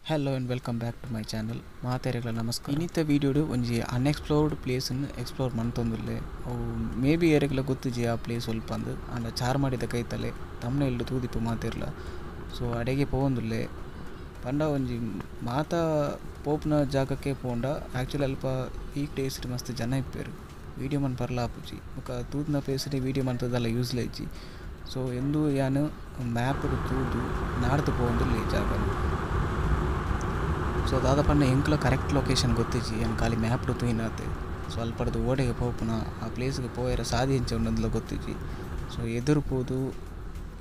Hello and welcome back to my channel. ಮಾತೆರೆಗ್ಲ ನಮಸ್ಕಾರ. ಇನ್ನಿತ ವೀಡಿಯೋಡು ಒಂಜಿ unexplored ಪ್ಲೇಸನ್ನು explore ಮಂತೊಂದುಲ್ಲೆ. ಅವು ಮೇ ಬಿ ಏರೆಗ್ಲ ಗೊತ್ತುಜಿ ಆ ಪ್ಲೇಸ್ ಒಲ್ಪ ಅಂದ್, ಆಂಡ ಚಾರ್ಮಾಡಿದ ಕೈತಲೆ ತಮ್ನೇಲ್ಡ್ ತೂದಿಪ್ಪು ಮಾತೆರ್ಲ. ಸೊ ಅಡೆಗೆ ಪೋವೊಂದುಲ್ಲೆ ಪಂಡ ಒಂಜಿ ಮಾತ ಪೋಪುನ ಜಾಗಕ್ಕೆ ಪೋಂಡ ಆ್ಯಕ್ಚುಲಿ ಅಲ್ಪ ವೀಕ್ ಡೇಸ್ ಮಸ್ತ್ ಜನ ಇಪ್ಪೆರ್, ವೀಡಿಯೋ ಮನ್ ಪರ್ಲ ಆಪುಜಿ ಬೊಕ ತೂದಿನ ಪ್ಲೇಸ್ಡ್ ವೀಡಿಯೋ ಮಂತದಲ್ಲ ಯೂಸ್ಲ ಇಜ್ಜಿ. ಸೊ ಎಂದು ಯಾನ್ ಮ್ಯಾಪ್ ತೂದು ನಾಡ್ದು ಪೋವೊಂದುಲ್ಲೆ ಈ ಜಾಗ. ಸೊ ದಾದ ಪಂಡ ಎಂಕ್ಲ ಕರೆಕ್ಟ್ ಲೊಕೇಶನ್ ಗೊತ್ತಿಜ್ಜಿ, ಏನು ಖಾಲಿ ಮ್ಯಾಪ್ ತೂಯಿನಾತೆ. ಸೊ ಅಲ್ಪಡ್ದು ಓಡೆಗೆ ಪೋಪುನ ಆ ಪ್ಲೇಸ್ಗೆ ಪೋಯರ ಸಾದಿ ಎಂಚ ಉಂಡಂದ್ಲ ಗೊತ್ತಿಜ್ಜಿ. ಸೊ ಎದುರು ಪೋದು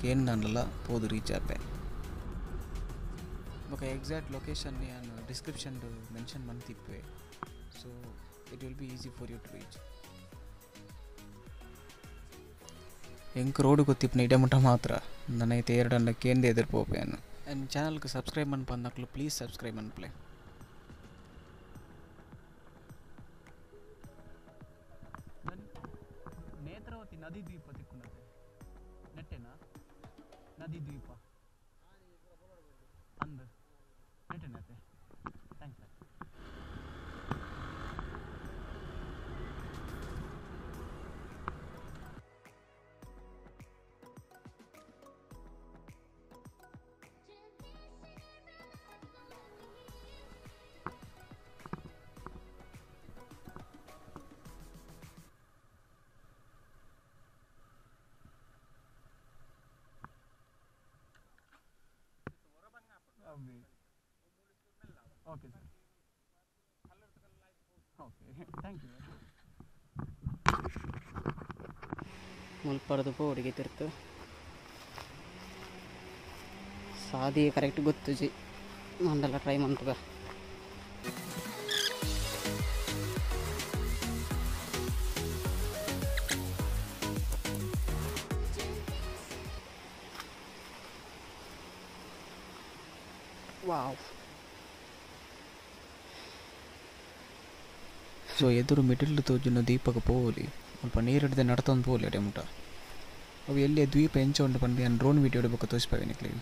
ಕೇಂದ್ರಲ್ಲ ಪೋದು ರೀಚ್ ಆಪೆ. ಬೊಕ ಎಕ್ಸಾಕ್ಟ್ ಲೊಕೇಶನ್ ಯಾನ್ ಡಿಸ್ಕ್ರಿಪ್ಷನ್ ಮೆನ್ಷನ್ ಮಂತಿಪ್ಪೆ. So it will be easy for you to reach. ಎಂಕ್ ರೋಡ್ ಗೊತ್ತಿಪ್ಪನ ಇಡಮುಟ ಮಾತ್ರ ನನೈತೆ ಎರಡನ್ನ ಕೇಂದ್ರ ಎದುರು ಪೋಪೆ. ಆ್ಯಂಡ್ ಚಾನಲ್ಗೆ ಸಬ್ಸ್ಕ್ರೈಬ್ ಮನ್ಪಂದಕ್ಲು ಪ್ಲೀಸ್ ಸಬ್ಸ್ಕ್ರೈಬ್ ಮನ್ಪ್ಲೆ. ನೇತ್ರಾವತಿ ನದಿ ದ್ವೀಪ ತಿಕ್ಕುನತೆ ನೆಟ್ಟೆನಾ? ನದಿ ದ್ವೀಪ ಅಂದ್ ನೆಟ್ಟೆನತೆ. Thanks sir. Okay sir. Okay, thank you. ಮುಲ್ಪರ್ದು ಪೋಡಿಗೆ ತಿರ್ತು ಸಾದಿ ಕರೆಕ್ಟ್ ಗೊತ್ತುಜಿ ಮಂಡಲ ಟ್ರೈ ಮನ್ಪುಗ. ವಾವ್. ಸೊ ಎದುರು ಮಿಡಿಲ್ ತೋಜುನ ದೀಪಕ್ಕೆ ಪೋವಲಿ, ಅಲ್ಪ ನೀರಿಡ್ದೆ ನಡ್ತೊಂದು ಪೋವಲಿ ಅಡೆ ಮುಟ. ಅವು ಎಲ್ಲಿ ದ್ವೀಪ ಎಂಚ ಉಂಡು ಪಂದು ಯಾನ್ ಡ್ರೋನ್ ವೀಡಿಯೋ ಬೊಕ್ಕ ತೋಜಿಪಾವೆ ನಿಕ್ಲೆಗ್.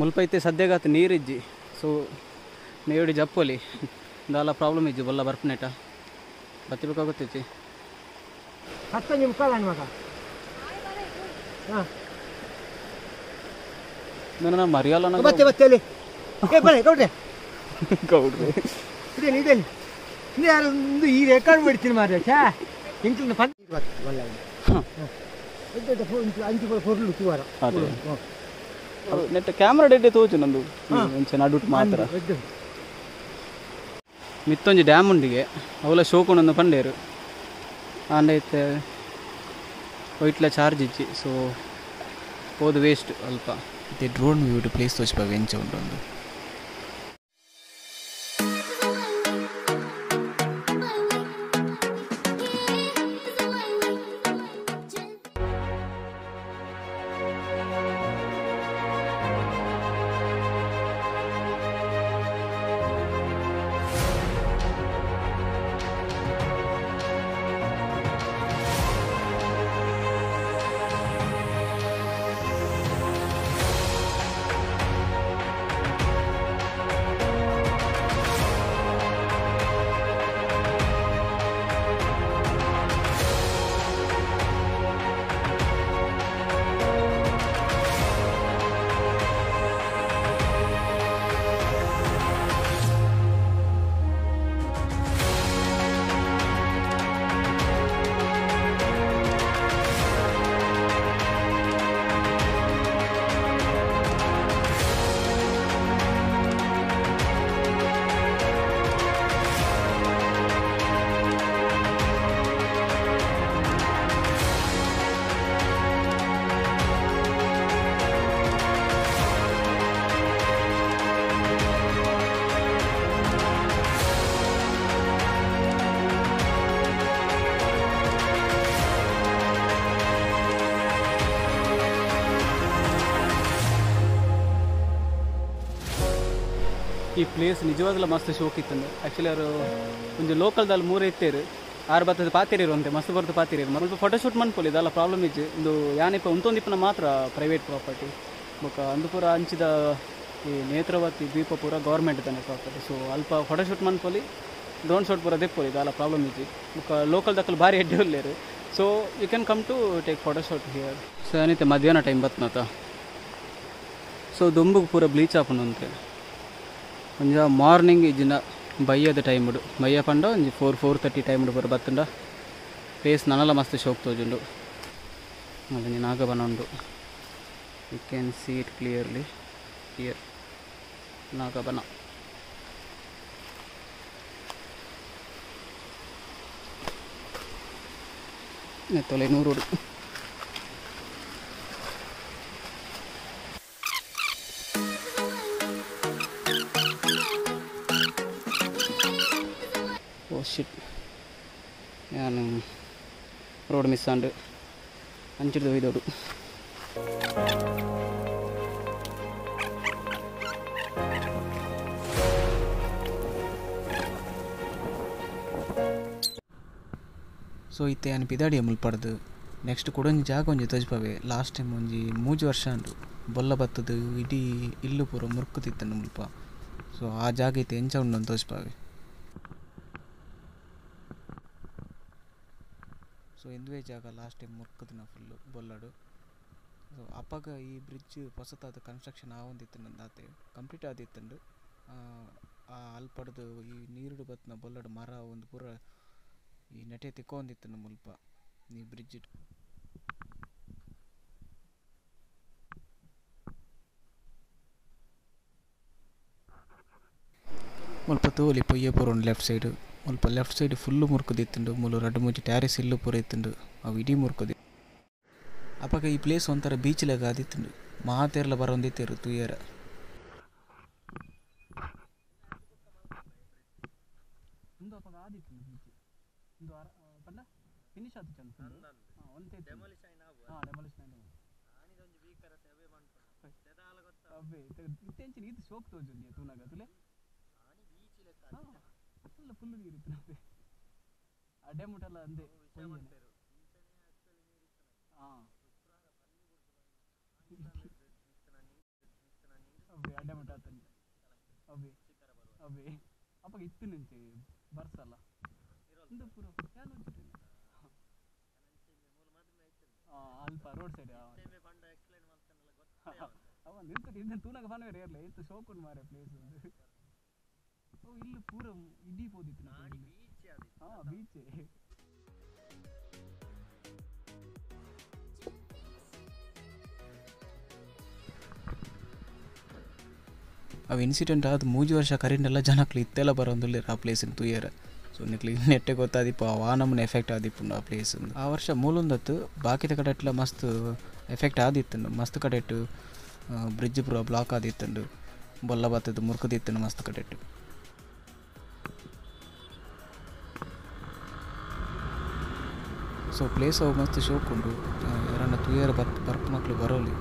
ಮುಲ್ಪೈತೆ ಸದ್ಯಗಾತ ನೀರಿಜ್ಜಿ. ಸೊ ನೇಡಿ ಜಪ್ಪೊಲಿ ದಾಲ ಪ್ರಾಬ್ಲಮ್ ಇಜ್ಜಿ ಬೊಲ್ಲ ಬರ್ಪನೇಟ ಬತ್ತಿಬೇಕಾಗುತ್ತಿಜ್ಜಿ. ನನ್ನ ಮರಿಯಲ್ಲ ಈ ರೆಕಾರ್ಡ್ ಬಿಡ್ತೀನಿ ಮಾರ್ರೆ. ನೆಟ್ ಕ್ಯಾಮ್ರಾ ಡೆಡ್ಡೆ ತೋಚು ನಂದು ಒಂಚೆ ನಡುಟ್ ಮಾತ್ರ. ಮಿತ್ತೊಂಜಿ ಡ್ಯಾಮ್ ಉಂಡಿಗೆ ಅವಲ ಶೋಕುಂಡೊಂದು ಪಂಡೇರು ಆಂಡ ಇತ್ತೆ ವೈಟ್ಲ ಚಾರ್ಜ್ ಇಜ್ಜಿ. ಸೊ ಪೋದು ವೇಸ್ಟ್ ಅಲ್ಪ. ಇತ್ತೆ ಡ್ರೋನ್ ವ್ಯೂಡ್ ಪ್ಲೇಸ್ ತೋಜಿಪಾವೆ ಎಂಚ ಉಂಡೊಂದು. ಈ ಪ್ಲೇಸ್ ನಿಜವಾಗ್ಲೂ ಮಸ್ತ್ ಶೋಕ್ ಇತ್ತಂದು. ಆ್ಯಕ್ಚುಲಿ ಅವರು ಒಂಜಿ ಲೋಕಲ್ದಲ್ಲಿ ಮೂರು ಇತ್ತೇರು ಆರು ಬತ್ತದ ಪಾತಿರಿರು ಅಂತೆ ಮಸ್ತ್ ಬರ್ದು ಪಾತಿರಿರು ಮುಲ್ಪ ಫೋಟೋಶೂಟ್ ಮನ್ಪೊಲಿ ಇದೆಲ್ಲ ಪ್ರಾಬ್ಲಮ್ ಇಜ್ಜಿ. ಇಂದು ಯಾನಿಪ್ಪ ಉಂತೊಂದಿಪ್ಪನ ಮಾತ್ರ ಪ್ರೈವೇಟ್ ಪ್ರಾಪರ್ಟಿ ಬೊಕ್ಕ ಅಂದು ಪೂರ ಅಂಚಿದ ಈ ನೇತ್ರಾವತಿ ದ್ವೀಪ ಪೂರ ಗೌರ್ಮೆಂಟ್ ತಾನೆ ಪ್ರಾಪರ್ಟಿ. ಸೊ ಅಲ್ಪ ಫೋಟೋಶೂಟ್ ಮನ್ಪೊಲಿ ಡ್ರೋನ್ ಶಾಟ್ ಪೂರ ದೆಪ್ಪೊಲಿ ಇದೆಲ್ಲ ಪ್ರಾಬ್ಲಮ್ ಇಜ್ಜಿ. ಬೊಕ್ಕ ಲೋಕಲ್ ದಕ್ಕಲು ಭಾರಿ ಎಡ್ಡೆ ಉಲ್ಲೇರು. So you can come to take photoshoot here. So ಏನಿತ್ತೆ ಮಧ್ಯಾಹ್ನ ಟೈಮ್ ಬತ್ನಾತ. ಸೊ ದೊಂಬುಗೆ ಪೂರ ಬ್ಲೀಚ್ ಆಪುಂಡು ಒಂಜ ಮಾರ್ನಿಂಗ್ ಇಜ್ಜಿನ ಬಯ್ಯದ ಟೈಮ್ ಬಯ್ಯ ಪಂಡ ಒಂಜಿ 4-4:30 ಟೈಮ್ ಪೂರ ಬತ್ತುಂಡ ಪ್ಲೇಸ್ ನನಲ ಮಸ್ತ್ ಶೋಕ್ ತೋಜುಂಡು. ಒಂಜಿ ನಾಗಬನ ಉಂಡು. You can see it clearly here ನಾಗಬನ. ತೊಲೆ ನೂರು. ಓ ಶಿಟ್ ನಾನು ರೋಡ್ ಮಿಸ್ ಆಂಡ್ ಅಂಚಿಡ್ದು ಒಯ್ದೋಡು. ಸೊ ಇತ್ತೆ ಯಾನ್ ಪಿದಾಡಿಯ ಮುಲ್ಪಡ್ದು ನೆಕ್ಸ್ಟ್ ಕುಡೊಂಜಿ ಜಾಗ ಒಂಜಿ ತೋಜ್ಪವೆ. ಲಾಸ್ಟ್ ಟೈಮ್ ಒಂಜಿ 3 ವರ್ಷ ಅಂಡು ಬೊಲ್ಲ ಬತ್ತದು ಇಡೀ ಇಲ್ಲು ಪೂರ ಮುರ್ಕುದಿತ್ತಂಡು ಮುಲ್ಪ. ಸೊ ಆ ಜಾಗ ಇತ್ತೆ ಎಂಚ ಉಂಡು ಅಂತ ತೋಜ್ಪವೆ. ಸೊ ಇಂದುವೆ ಜಾಗ ಲಾಸ್ಟ್ ಟೈಮ್ ಮುರ್ಕುದಿನ ಫುಲ್ಲು ಬೊಲ್ಲಡು. ಸೊ ಅಪ್ಪಗ ಈ ಬ್ರಿಡ್ಜ್ ಹೊಸತಾದ ಕನ್ಸ್ಟ್ರಕ್ಷನ್ ಆವೊಂದಿತ್ತಂಡು ದಾತೆ ಕಂಪ್ಲೀಟ್ ಆದಿತ್ತಂಡು. ಅಲ್ಪಡ್ದು ಈ ನೀರುಡು ಬತ್ತಿನ ಬೊಲ್ಲಡು ಮರ ಒಂದು ಪೂರ ಈ ನೆಟೆ ತಿಕ್ಕೊಂದಿತ್ತಂಡು ಮುಲ್ಪ ಈ ಬ್ರಿಡ್ಜ್. ಮುಲ್ಪ ತೋಲಿ ಪೊಯ್ಯ ಪೂರ ಉಂಡು ಲೆಫ್ಟ್ ಸೈಡ್. ಮುಲ್ಪ ಲೆಫ್ಟ್ ಸೈಡ್ ಫುಲ್ಲು ಮುರ್ಕುದಿತ್ತುಂಡು. ಮೂಲು ರಡ್ಡು ಮೂಜಿ ಟ್ಯಾರಿಸ್ ಇಲ್ಲು ಪೂರ ಇತ್ತುಂಡು ಅವು ಇಡೀ ಮುರ್ಕುದಿ. ಅಪಗ ಈ ಪ್ಲೇಸ್ ಒಂಥರ ಬೀಚ್ ಲೆಗ ಆದಿತ್ತುಂಡು. ಮಾತೆರ್ಲ ಬರೊಂದಿತ್ತೇರು ತೂಯರ. ಉಂದು ಅಪಗ ಆದಿತ್ತುಂಡು ಬೀಚ್. ಉಂದು ಪಂಡ ಫಿನಿಶ್ ಆದಿತ್ತಂದು ಒಂತೆ ಡೆಮಾಲಿಷ್ ಆಯಿನ ಹಾಂ ಡೆಮಾಲಿಷ್ ಆಯಿನ ಆನಿದೊಂಜಿ ಭೀಕರ ಸೇವೆ ಮನ್ಪುಂಡು ದೆದಾಲ ಗೊತ್ತ ಅವ್ವೆ ಇತ್ತೆ ಎಂಚಿನ ಈತ್ ಶೋಕ್ ತೋಜುಂಡು ತೂನಗ ತುಲೆ ಆನಿ ಬೀಚ್ ಲೆಕ್ಕ ಫುಲ್ ಫುಲ್ ನೀರು ಇತ್ತು ಅಡ್ಡೆ ಮುಟ್ಟಲ್ಲ ಅಂದೆ ಹಾಂ ಅವ್ವೆ ಅಡ್ಡೆ ಮುಟ್ಟ ಆತಂದೆ ಅವ್ವೆ ಅವ್ವೆ ಅಪ್ಪಗ ಇತ್ತು ನಿಂಚೆ ಬರ್ಸಲ್ಲ ಇಂದು ಪೂರ ಯಾನ್ ಅಲ್ಪ ರೋಡ್ ಸೈಡ್ ಅವ ನಿಂತು ಇದನ್ನ ತೂನಗ ಪನ್ವೇರು ಇರಲಿ ಇತ್ತು ಶೋಕ್ ಉಂಡು ಮಾರೆ ಪ್ಲೇಸ್ ಒಂದು. ಓ ಇಲ್ಲಿ ಪೂರ ಇಡೀ ಪೋದಿತ್ತು ಹಾಂ ಬೀಚ್. ಅವು ಇನ್ಸಿಡೆಂಟ್ ಆದ 3 ವರ್ಷ ಕರಿಂಡೆಲ್ಲ ಜನಕ್ಲು ಇತ್ತೆಲ್ಲ ಬರೋಂದುಲ್ಲೆರ್ ಆ ಪ್ಲೇಸಿನ ತೂಯರ. ಸೊ ನಿಕ್ಲು ನೆಟ್ಟೆ ಗೊತ್ತಾದಿಪ್ಪ ಆ ನಮ್ಮನೆ ಎಫೆಕ್ಟ್ ಆದಿಪ್ಪುಂಡು ಆ ಪ್ಲೇಸ್. ಆ ವರ್ಷ ಮೂಲೊಂದತ್ತು ಬಾಕಿದ ಕಡೆಟ್ಲ ಮಸ್ತ್ ಎಫೆಕ್ಟ್ ಆದಿತ್ತಂಡು. ಮಸ್ತ್ ಕಡೆಟ್ಟು ಬ್ರಿಡ್ಜ್ ಪೂರ ಬ್ಲಾಕ್ ಆದಿತ್ತಂಡು. ಬೊಲ್ಲ ಬತ್ತದು ಮುರ್ಕುದಿತ್ತಂಡು ಮಸ್ತ್ ಕಡೆಟ್ಟು. ಸೊ ಪ್ಲೇಸ್ ಅವು ಮಸ್ತ್ ಶೋಕ್ ಉಂಡು. ಯಾರನ್ನ ತೂಯರ ಬರ್ಪುನಕ್ಲು ಬರೋಲಿ.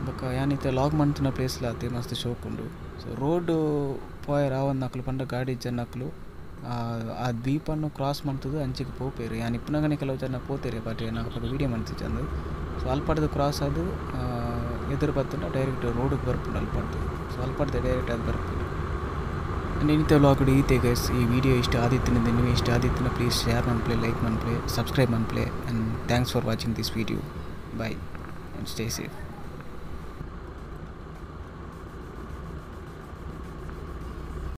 ಬೊಕ್ಕ ಯಾನಿತ್ತೆ ಲಾಗ್ ಮಂತಿನ ಪ್ಲೇಸ್ಲ ಅತೆ ಮಸ್ತ್ ಶೋಕ್ ಉಂಡು. ಸೊ ರೋಡ್ ಪೋಯರ್ ಆವೊಂದು ಪಂಡ ಗಾಡಿ ಜನಕ್ಲು ಆ ದ್ವೀಪನ್ನು ಕ್ರಾಸ್ ಮಂತುದು ಅಂಚಿಗೆ ಪೋಪೇರು. ಯಾನ್ ಇಪ್ಪುನಗನೆ ಕೆಲವು ಜನ ಪೋತೇರೆ ಬಟ್ ಯಾನ್ ವೀಡಿಯೋ ಮಂತಿಜ್ಜಂದು. ಸೊ ಅಲ್ಪಡ್ದು ಕ್ರಾಸ್ ಆದ್ ಎದುರು ಬತ್ತುಂಡ ಡೈರೆಕ್ಟ್ ರೋಡಿಗೆ ಬರ್ಪುಂಡು ಅಲ್ಪಡ್ದು. ಸೊ ಅಲ್ಪಡ್ದು ಡೈರೆಕ್ಟ್ ಅದು ಬರ್ಪುಂಡು. ಅಂಡ್ ಇನ್ನಿತ ವ್ಲಾಗ್ ಈತೆ ಗೈಸ್. ಈ ವಿಡಿಯೋ ಇಷ್ಟ ಆದಿತ್ತಿನ ನೀವು ಇಷ್ಟ ಆದಿತ್ತಿನ ಪ್ಲೀಸ್ ಶೇರ್ ಮನ್ಪ್ಲೆ, ಲೈಕ್ ಮನ್ಪ್ಲೆ, ಸಬ್ಸ್ಕ್ರೈಬ್ ಮನ್ಪ್ಲೆ. And thanks for watching this video. Bye and stay safe.